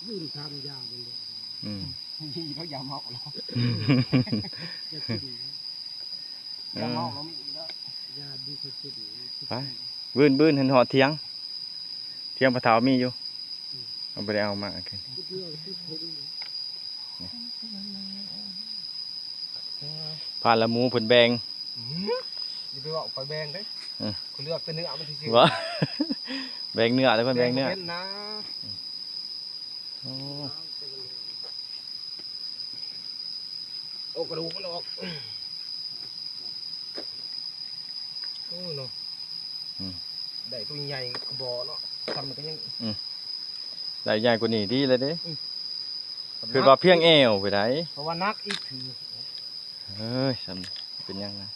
ยืนทานยาบนเรือ ອືມ ມີແລ້ວຢາເມົາແລ້ວ จะกิน ຢາເມົາແລ້ວມີແລ້ວ ยาดีเขากิน ໄປ ວືນໆ ຫັ້ນຮອດຖຽງ ຖຽງພໍ່ເຖົ້າມີຢູ່ ເຮົາບໍ່ໄດ້ເອົາມາຄືນ คิดเรื่องที่เขาดู ພາລະໝູເພິ່ນແບ່ງ ອືມຢ່າໄປເວົ້າຂ້ອຍແບ່ງເດ້ ເອີ ຂ້ອຍເລືອກແຕ່ເນື້ອມັນຊື່ ບໍ່ ແບ່ງເນື້ອເດ້ ເພິ່ນແບ່ງເນື້ອ ແບ່ງບໍ່ປັນນະ ໂອ້ ເອົາກະດູກມັນອອກ ໂອ້ຍເນາະ ອືມ ໄດ້ຕົວໃຫຍ່ກະບໍ່ເນາະ ຊ້ຳກໍຍັງ ໄດ້ໃຫຍ່ກວ່ານີ້ດີແລ້ວເດ້ ອືມ ຄືວ່າພຽງແອວໄປໄດ້ ເພາະວ່າໜັກອີກຄື ເອີຍ ຊ້ຳເປັນຫຍັງນະ